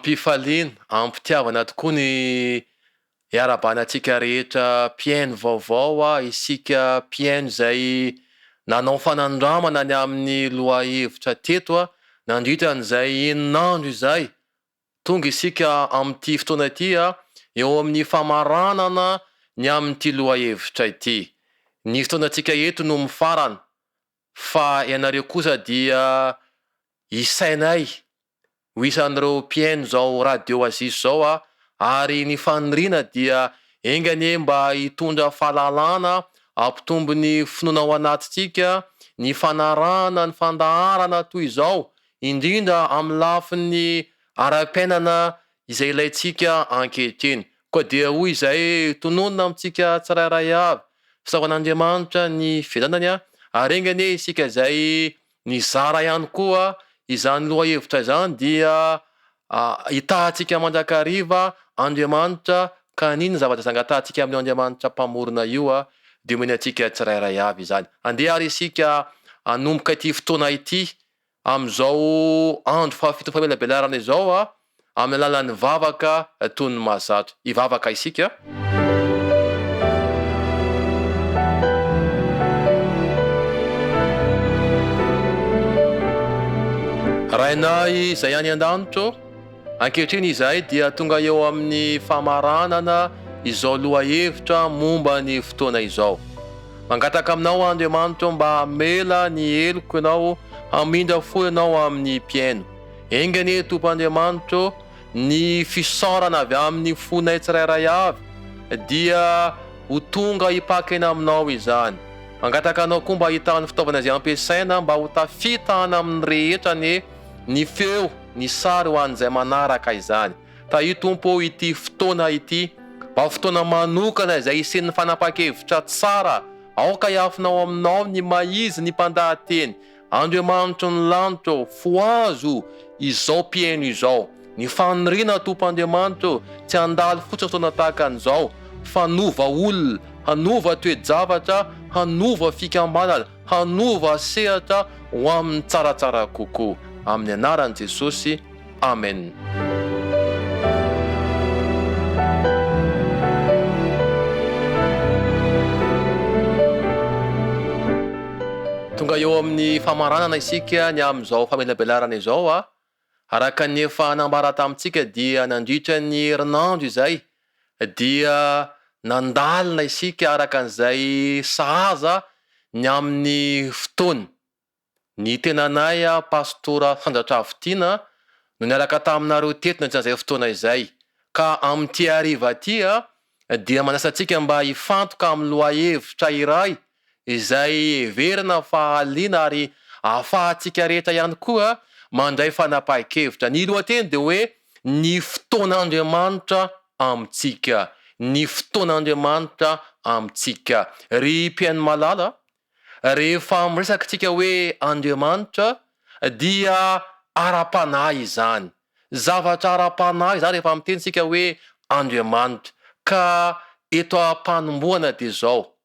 Am-pifaliana, am-pitiavana tokoa ny iarahabana antsika rehetra mpihaino vaovao, isika mpihaino izay nanao fanandramana ny amin'ny lohahevitra teto nandritra an'izay enin'andro izay. Tonga isika amin'ity fotoana ity eo amin'ny famaranana ny amin'ity lohahevitra ity. Ny fotoanantsika eto no mifarana fa ianareo kosa dia isainay ho isan'ireo mpihaino izao radio Aziz izao aho ary ny faniriana dia enga anie mba hitondra fahalalana hampitombo ny finoana ao anatintsika ny fanarahana ny fandaharana toy izao indrindra amin'ny lafiny ara-piainana izay ilaintsika ankehitriny. Koa dia hoy izay tononina amintsika tsirairay avy, Fisaoran'Andriamanitra ny fiadanany ary enga anie isika izay nizara ihany koa izany lohahevitra izany dia hitahantsika mandrakariva Andriamanitra ka n'inona zavatra izay angatahantsika amin'io Andriamanitra Mpamorona io dia omeny antsika tsirairay avy izany. Andeha ary isika hanomboka ity fotoana ity Amin'izao andro fahafiton'ny famelabelarana izao, amin'ny alalan'ny vavaka toy ny mahazatra. Hivavaka isika. Rainay izay any an-danitra ô, ankehitriny izahay dia tonga eo amin'ny famaranana izao lohahevitra momba ny fotoana izao. Mangataka aminao aho Andriamanitra ô mba hamela ny heloko ianao, hamindra fo ianao amin'ny mpihaino. Enga anie Tompo Andriamanitra ô ny fisaorana avy amin'ny fonay tsirairay avy dia ho tonga hipaka eny aminao izany. Mangataka anao koa mba hitaha ny fitaovana izay ampiasaina mba ho tafita any amin'ny rehetra anie ny feo, ny sary ho an'izay manaraka izany. Tahio Tompo ô ity fotoana ity mba ho fotoana manokana izay hisian'ny fanapahan-kevitra tsara. Aoka hiafina ao aminao ny maha-izy ny mpandahateny. Andriamanitry ny lanitra ô, fohazo izao mpihaino izao. Ny faniriana Tompo Andriamanitra ô, tsy handalo fotsiny fotoana tahaka an'izao, fa hanova olona, hanova toe-javatra, hanova fikambanana, hanova sehatra ho amin'ny tsaratsara kokoa. Amin'ny anaran'i Jesosy. Amen. Tonga eo amin'ny famaranana isika ny amin'izao famelabelarana izao a. Araka ny efa nambara tamintsika dia nandritra ny herinandro izay dia nandalina isika araka an'izay sahaza ny amin'ny fotoana. Ny tenanay Pastora Sandratravotiana no niaraka taminareo teto nandritra izay fotoana izay. Ka amin'ity hariva ity dia manasa antsika mba hifantoka amin'ny lohahevitra iray izay heverina fa hahaliana ary ahafahantsika rehetra ihany koa mandray fanapahan-kevitra. Ny lohateny dia hoe Ny fotoan'Andriamanitra amintsika. Ny fotoan'Andriamanitra amintsika. Ry mpihaino malala, Rehefa miresaka isika hoe Andriamanitra dia ara-panahy izany. Zavatra ara-panahy izany rehefa miteny isika hoe Andriamanitra. Ka eto am-panombohana dia izao,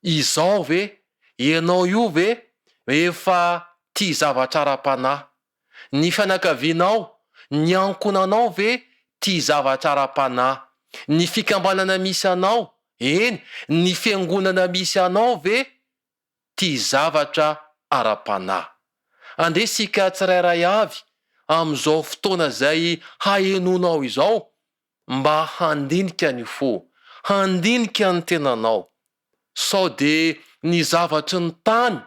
izao ve, ianao io ve efa tia zavatra ara-panahy? Ny fianakavianao, ny ankohonanao ve tia zavatra ara-panahy? Ny fikambanana misy anao, eny, ny fiangonana misy anao ve tia zavatra ara-panahy? Andeha isika tsirairay avy amin'izao fotoana izay hahenoanao izao mba handinika ny fo, handinika ny tenanao, sao dia ny zavatry ny tany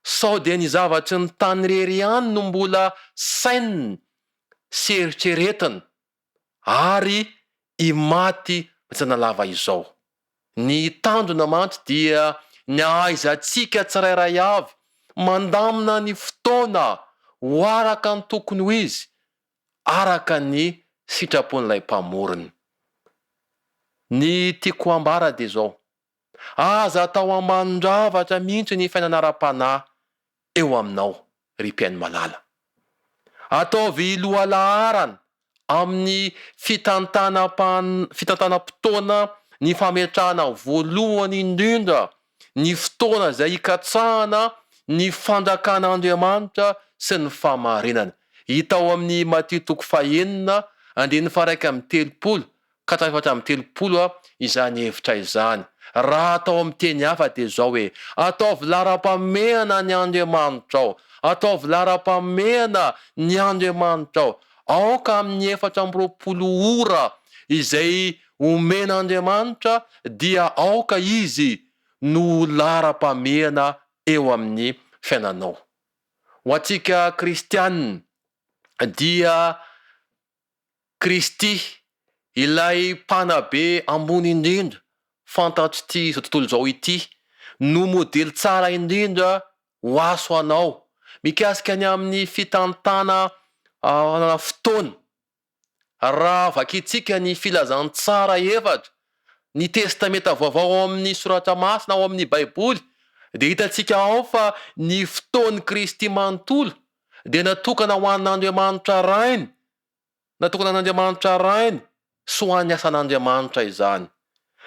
Sao dia ny zavatry ny tany irery ihany no mbola sainina sy eritreretina ary i maty mitsanalava izao? Ny tanjona mantsy dia ny hahaizantsika tsirairay avy mandamina ny fotoana ho araka ny tokony ho izy, araka ny sitrapon'ilay Mpamorona. Ny tiako hambara dia izao, Aza atao ambanin-javatra mihitsy ny fiainana ara-panahy eo aminao, ry mpihaino malala. Ataovy lohalaharana amin'ny fitantanam-potoana ny fametrahana voalohany indrindra ny fotoana izay hikatsahana ny fanjakan'Andriamanitra sy ny fahamarinana. Hita ao amin'ny Matio toko fahenina, andininy faha-31 ka hatramin'ny 34 izany hevitra izany. Raha atao amin'ny teny hafa dia izao hoe, Ataovy laharam-pahamehana ny Andriamanitrao. Ataovy laharam-pahamehana ny Andriamanitrao. Aoka amin'ny 24 ora izay omen'Andriamanitra dia aoka Izy no ho laharam-pahamehana eo amin'ny fiainanao. Ho antsika kristiana dia Kristy, ilay Mpanabe ambony indrindra fantatr'ity izao tontolo izao ity, no modely tsara indrindra ho aso anao mikasika ny amin'ny fitantana fotoana. Raha vakintsika ny Filazantsara efatra, ny Testamenta Vaovao ao amin'ny Soratra Masina ao amin'ny Baiboly, dia hitantsika ao fa ny fotoan'i Kristy manontolo dia natokana ho an'Andriamanitra Rainy, natokana an'Andriamanitra Rainy sy ho an'ny asan'Andriamanitra izany.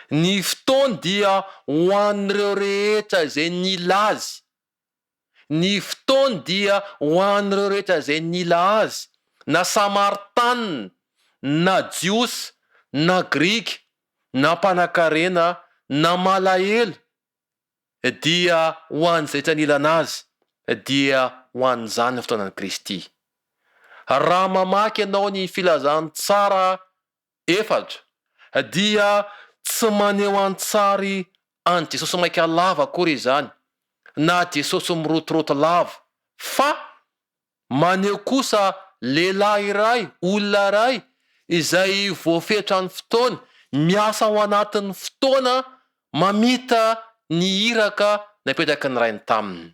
Ny fotoany dia ho an'ireo rehetra izay nila Azy. Ny fotoany dia ho an'ireo rehetra izay nila Azy, na Samaritanina, na Jiosy, na Grika, na mpanankarena, na malahelo, dia ho an'izay rehetra nilana Azy, dia ho an'izany ny fotoanan'i Kristy. Raha mamaky ianao ny Filazantsara efatra, dia tsy maneho an-tsary an'i Jesosy maika lava akory izany, na Jesosy mirotoroto lava, fa maneho kosa lehilahy iray, olona iray, izay voafetran'ny fotoana, miasa ao anatin'ny fotoana mamita ny iraka napetraky ny Rainy taminy.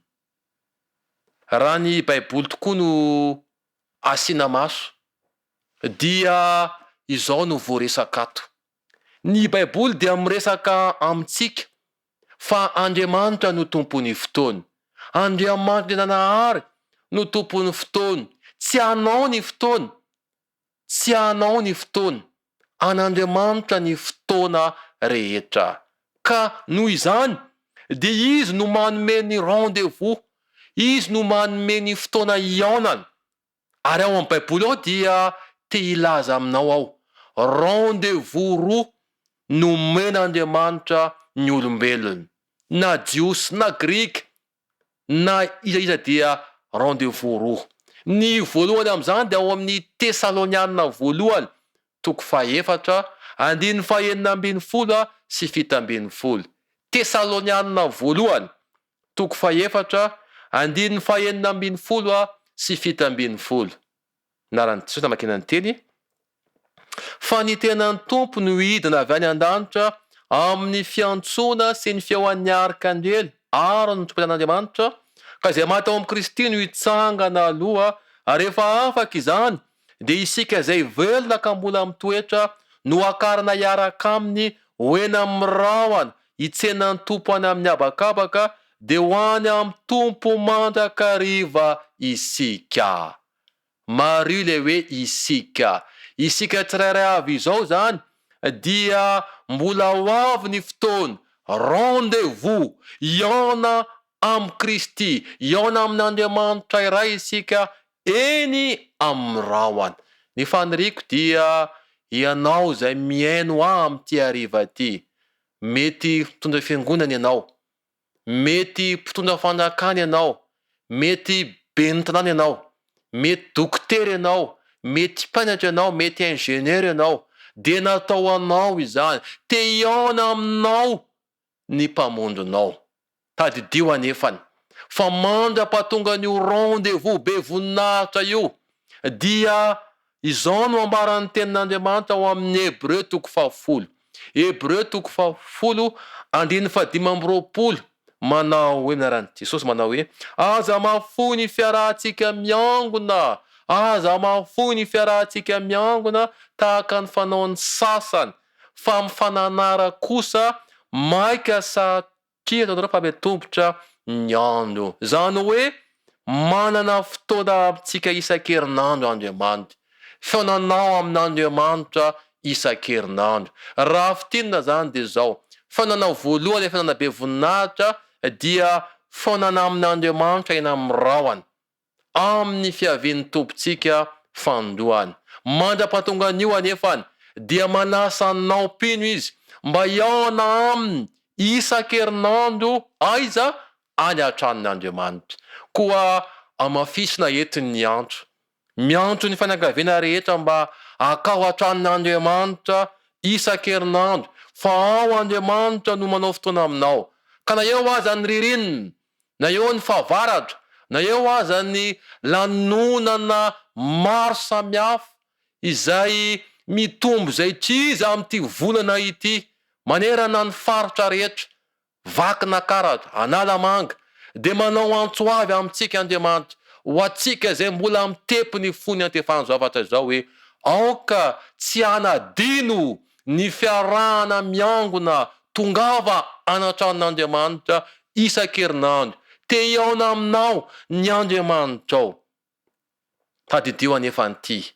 Raha ny Baiboly tokoa no asiana maso, dia izao no voaresaka ato. Ny Baiboly dia miresaka amintsika fa Andriamanitra no tompon'ny fotoana. Andriamanitra Andriananahary no tompon'ny fotoana. Tsy anao ny fotoana. Tsy anao ny fotoana. An'Andriamanitra ny fotoana rehetra. Ka noho izany dia Izy no manome ny rendez-vous. Izy no manome ny fotoana hihaonana. Ary ao amin'ny baiboly ao dia te hilaza aminao aho, rendez-vous roa nomen'Andriamanitra ny olombelona, na jiosy na grika na iza iza dia rendez-vous roa. Ny voalohany amin'izany dia ao amin'ny Tesalonianina voalohany toko fahefatra andininy fahenina ambinifolo sy 17. Tesalonianina voalohany toko fahefatra, andininy fahenina ambinifolo sy 17. Anaran'i Jesosy namakiana ny teny, Fa ny tenan'ny Tompo no hidina avy any an-danitra amin'ny fiantsoana sy ny feon'ny arkanjely ary ny trompetan'Andriamanitra, ka izay maty ao amin'i Kristy no hitsangana aloha, ary rehefa afaka izany, dia isika izay velona ka mbola mitoetra no hakarina hiaraka aminy ho eny amin'ny rahona hitsena ny Tompo any amin'ny habakabaka, dia ho any amin'ny Tompo mandrakariva isika. Mariho ilay hoe isika. Isika tsirairay avy izao izany dia mbola ho avy ny fotoana, rendez-vous, hihaona amin'i Kristy, hihaona amin'Andriamanitra iray isika eny amin'ny rahona. Ny faniriako dia ianao izay mihaino ahy amin'ity hariva ity, mety mpitondra fiangonana ianao, mety mpitondra fanjakana ianao, mety ben'ny tanàna ianao, mety dokotera ianao, mety mpianatra ianao, mety ingénieur ianao, dia natao ho anao izany. Te hihaona aminao ny Mpamonjinao. Tadidio anefany fa mandra-pahatongan'io rendez-vous be voninahitra io dia izao no ambaran'ny Tenin'Andriamanitra ao amin'ny Hebreo toko fahafolo. Hebreo toko fahafolo andininy fahadimy amby roapolo manao hoe, amin'ny anaran'i Jesosy manao hoe, Aza mahafoy ny fiarahantsika miangona, aza mahafoy ny fiarahantsika miangona tahaka ny fanaon'ny sasany, fa mifananara kosa maika satria ataonareo fa miatombotra ny andro. Izany hoe manana fotoana amintsika isan-kerinandro Andriamanitra. Fihaonanao amin'Andriamanitra isan-kerinandro. Raha fintinina izany dia izao, fihaonana voalohany ilay fihaonana be voninahitra dia fihaonana amin'Andriamanitra eny amin'ny rahona. amin'ny fiavian'ny Tompontsika fanindroany. Mandra-pahatongan'io anefa dia manasa anao mpino Izy mba hihaona Aminy isan-kerinandro aiza? Any an-tranon'Andriamanitra. Koa hamafisina eto ny antso. Miantso ny fianakaviana rehetra mba hakao an-tranon'Andriamanitra isan-kerinandro fa ao Andriamanitra no manao fotoana aminao. Ka na eo aza ny ririnina, na eo ny fahavaratra, na eo aza ny lanonana maro samihafa izay mitombo izay tsy izy amin'ity volana ity manerana ny faritra rehetra, Vakinakaratra, Analamanga, dia manao antso avy amintsika Andriamanitra, ho antsika izay mbola mitepy ny fony antefan'izao zavatra izao hoe, aoka tsy hanadino ny fiarahana miangona tongava any an-tranon'Andriamanitra isan-kerinandro, te hihaona aminao ny Andriamanitrao. Tadidio anefa an'ity,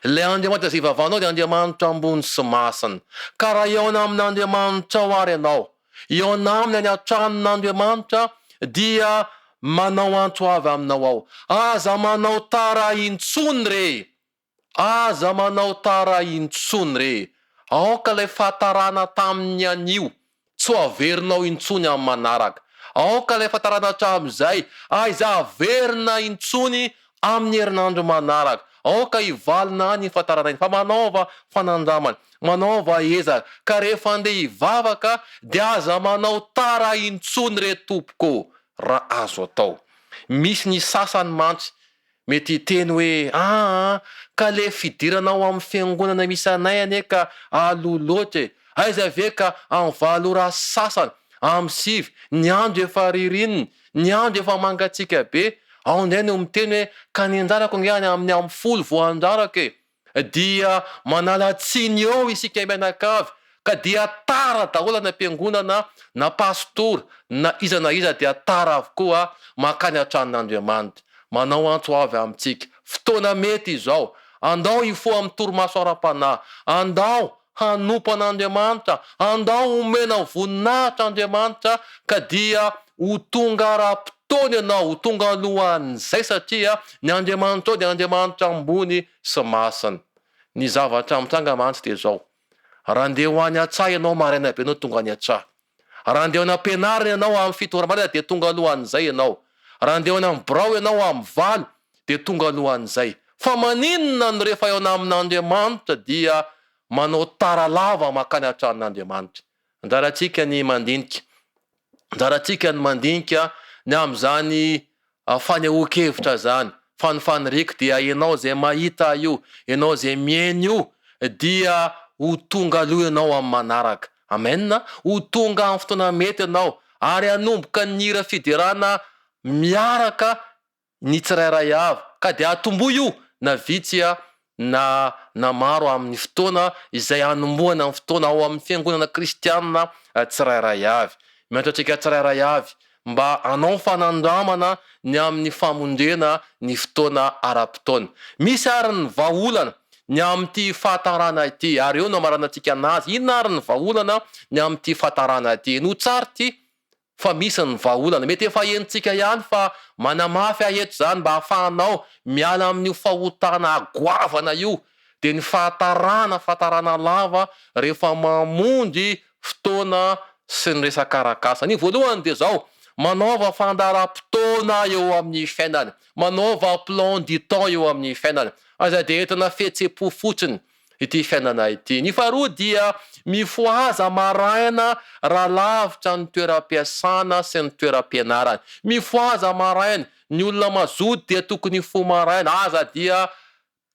Ilay Andriamanitra izay ivavahanao dia Andriamanitra ambony sy masina. Ka raha hihaona amin'Andriamanitrao àry ianao, hihaona aminy any an-tranon'Andriamanitra, dia manao antso avy aminao aho, Aza manao tara intsony re! Aza manao tara intsony re! Aoka ilay fahatarana tamin'ny anio tsy ho averinao intsony amin'ny manaraka. Aoka ilay fahatarana hatramin'izay aiza averina intsony amin'ny herinandro manaraka. Aoka hivalona any iny fahatarana iny fa manaova fanandramana, manaova ezaka ka rehefa andeha hivavaka dia aza manao tara intsony re tompoko raha azo atao. Misy ny sasany mantsy Mety hiteny hoe, Aa, ka le fidirana ao amin'ny fiangonana misy anay anie ka aloha loatra e! Aiza ve ka amin'ny valo ora sasany, amin'ny sivy, ny andro efa ririnina, ny andro efa mangatsiaka be, ao indray no miteny hoe, ka ny anjarako ange any amin'ny amin'ny folo vao anjarako e! Dia manala tsiny eo isika mianakavy ka dia tara daholo any am-piangonana na pastora na iza na iza dia tara avokoa mankany an-tranon'Andriamanitra. Manao antso avy amintsika. Fotoana mety izao. Andao hifoha amin'ny torimaso ara-panahy. Andao hanompo an'Andriamanitra. Andao homena voninahitra Andriamanitra ka dia ho tonga ara-potoana ianao, ho tonga alohan'izay satria ny Andriamanitrao dia Andriamanitra ambony sy masina. Ny zavatra mitranga mantsy dia izao, raha andeha ho any an-tsaha ianao maraina be ianao tonga any an-tsaha. Raha andeha ho any am-pianarana ianao amin'ny fito ora maraina dia tonga alohan'izay ianao. Raha andeha ho any amin'ny birao ianao amin'ny valo dia tonga alohan'izay. Fa maninona no rehefa eo amin'Andriamanitra dia manao tara lava mankany an-tranon'Andriamanitra? Anjarantsika ny mandinika. Anjarantsika ny mandinika ny amin'izany fanehoan-kevitra izany. Fa ny faniriako dia ianao izay mahita io, ianao izay mihaino io dia ho tonga aloha ianao amin'ny manaraka. Amen. Ho tonga amin'ny fotoana mety ianao ary hanomboka ny hira fiderana miaraka ny tsirairay avy ka dia atombohy io na vitsy na na maro amin'ny fotoana izay hanombohana ny fotoana ao amin'ny fiangonana kristiana tsirairay avy. Miantso antsika tsirairay avy mba hanao fanandramana ny amin'ny famonjena ny fotoana ara-potoana. Misy ary ny vahaolana ny amin'ity fahatarana ity ary eo no hamaranantsika anazy. Inona ary ny vahaolana ny amin'ity fahatarana ity? Henoy tsara ity fa misy ny vahaolana. Mety efa henontsika ihany fa manamafy aho eto izany mba hahafahanao miala amin'io fahotana goavana io dia ny fahatarana, fahatarana lava rehefa mamonjy fotoana sy ny resaka arak'asa. Ny voalohany dia izao, manaova fandaharam-potoana eo amin'ny fiainana, manaova plan du temps eo amin'ny fiainana. Aza dia entina fihetsem-po fotsiny ity fiainana ity. Ny faharoa dia mifohaza maraina raha lavitra ny toeram-piasana sy ny toeram-pianarana. Mifohaza maraina, ny olona mazoto dia tokony hifoha maraina, aza dia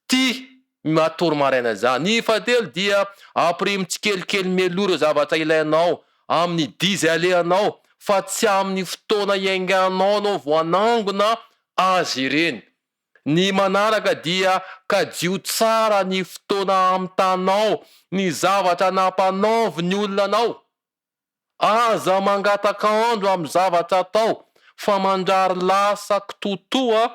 tia matory maraina izany. Ny fahatelo dia ampirimo tsikelikely mialoha ireo zavatra ilainao amin'ny dia izay alehanao fa tsy amin'ny fotoana iainganao anao vao hanangona azy ireny. Ny manaraka dia kajio tsara ny fotoana hamitanao ny zavatra nampanaovy ny olona anao. Aza mangataka andro amin'ny zavatra atao fa manjary lasa kitoatoa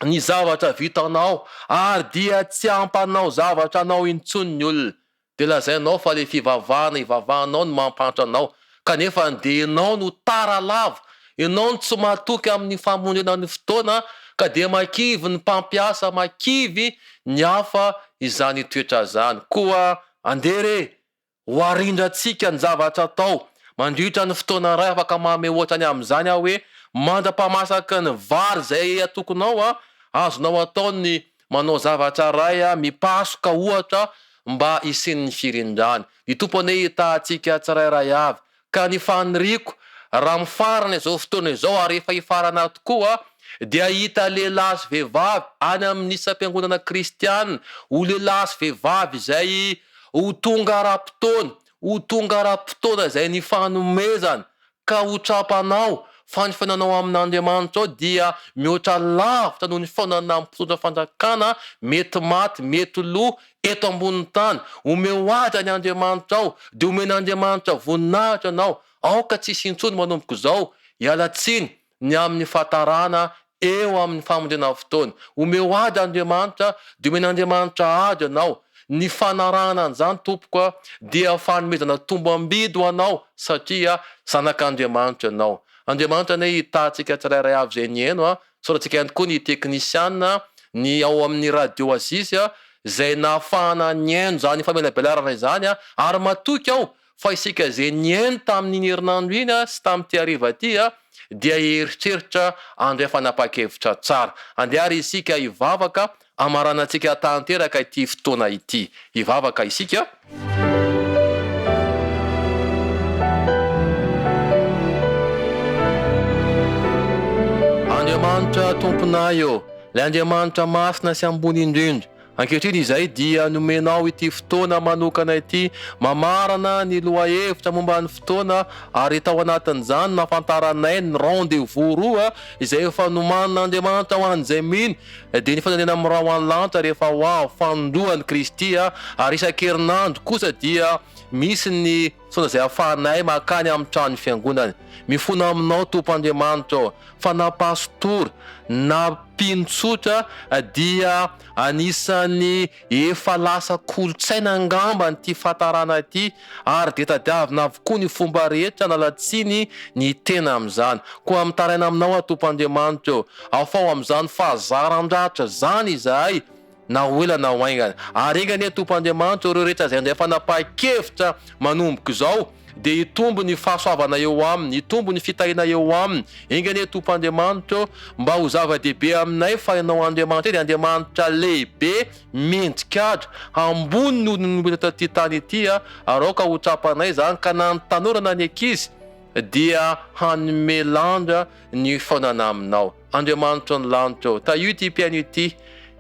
ny zavatra vitanao ary dia tsy hampanao zavatra anao intsony ny olona. Dia lazainao fa le fivavahana ivavahanao no mampantra anao, kanefa dia enao no tara lava, enao no tsy matoky amin'ny famonjena ny fotoana, Ka dia mahakivy ny mpampiasa, mahakivy ny hafa izany toetra izany. Koa andeha re ho arindrantsika ny zavatra atao mandritra ny fotoana iray, afaka manome ohatra ny amin'izany aho hoe mandra-pamasaky ny vary izay atokonao, azonao atao ny manao zavatra iray, mipasoka ohatra mba hisian'ny firindrany. Ny Tompo anie hitaha antsika tsirairay avy. Ka ny faniriako, raha mifarana izao fotoana izao ary efa hifarana tokoa, dia hahita lehilahy sy vehivavy any amin'ny isam-piangonana kristiana, ho lehilahy sy vehivavy izay ho tonga ara-potoana, ho tonga ara-potoana izay nifanomezana, ka ho tsapanao fa ny fihaonanao amin'Andriamanitra ao dia mihoatra lavitra noho ny fihaonana amin'ny mpitondra fanjakana mety maty, mety lo eto ambonin'ny tany. Omeo haja ny Andriamanitrao, dia omen'Andriamanitra voninahitra ianao. Aoka tsy hisy intsony manomboka izao hiala tsiny ny amin'ny fahatarana eo amin'ny famonjena fotoana. Omeo haja Andriamanitra, dia omen'Andriamanitra haja ianao. Ny fanarahana an'izany tompoko a, dia fanomezana tombam-bidy ho anao satria zanak'Andriamanitra ianao. Andriamanitra anie hitaha antsika tsirairay avy izay nihaino a, isaorantsika ihany koa ny teknisiana, ny ao amin'ny radio Aziz a, izay nahafahana nihaino izany famelabelarana izany a, ary matoky aho fa isika izay nihaino tamin'iny herinandro iny sy tamin'ity hariva ity dia hieritreritra handray fanapahan-kevitra tsara. Andeha ary isika hivavaka hamaranantsika tanteraka ity fotoana ity. Hivavaka isika. Andriamanitra Tomponay ô, Ilay Andriamanitra masina sy ambony indrindra, Ankehitriny izay dia nomenao ity fotoana manokana ity mamarana ny lohahevitra momba ny fotoana ary tao anatin'izany nahafantaranay ny rendez-vous roa izay efa nomanin'Andriamanitra ho an'izay mino dia ny fananena amin'ny rahona lanitra rehefa ho avy fanindroany Kristy ary isan-kerinandro kosa dia misy ny fotoana izay ahafahanay mankany amin'ny trano fiangonana. Mifona aminao Tompo Andriamanitra ô, fa na pastora na mpino tsotra dia anisan'ny efa lasa kolontsaina angamba ity fahatarana ity ary dia tadiavina avokoa ny fomba rehetra hanala tsiny ny tena amin'izany. Koa mitaraina aminao aho Tompo Andriamanitra ô, afaho amin'izany fahazaran-dratsy izany izahay, na ho ela na ho haingana. Ary enga anie Tompo Andriamanitra ireo rehetra izay handray fanapahan-kevitra manomboka izao dia hitombo ny fahasoavana eo aminy, hitombo ny fitahiana eo aminy. Enga anie Tompo Andriamanitra ô, mba ho zava-dehibe aminay fa Ianao Andriamanitra dia Andriamanitra lehibe, mendrik'adra, ambony noho ny olombelona eto ity tany ity, ary aoka ho tsapanay izany ka na ny tanora na ny ankizy dia hanome lanja ny fihaonana aminao. Andriamanitro ny lanitra ô, tahio ity mpihaino ity,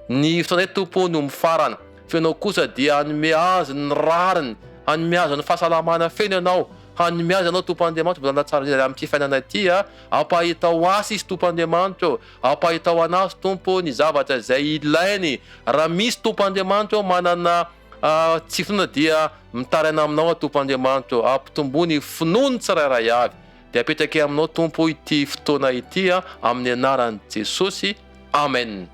ny fotoanay Tompo no mifarana, fa Ianao kosa dia hanome azy ny rariny, hanome azy ny fahasalamana feno Ianao, hanome azy Ianao Tompo Andriamanitra mbola tsara indrindra amin'ity fiainana ity a, ampahitao asa izy Tompo Andriamanitra ô, ampahitao an'azy Tompo ny zavatra izay ilainy, raha misy Tompo Andriamanitra ô manana tsy finoana dia mitaraina aminao aho Tompo Andriamanitra ô, ampitomboy ny finoany tsirairay avy. Dia apetrakay aminao Tompo ity fotoana ity amin'ny anaran'i Jesosy. Amen.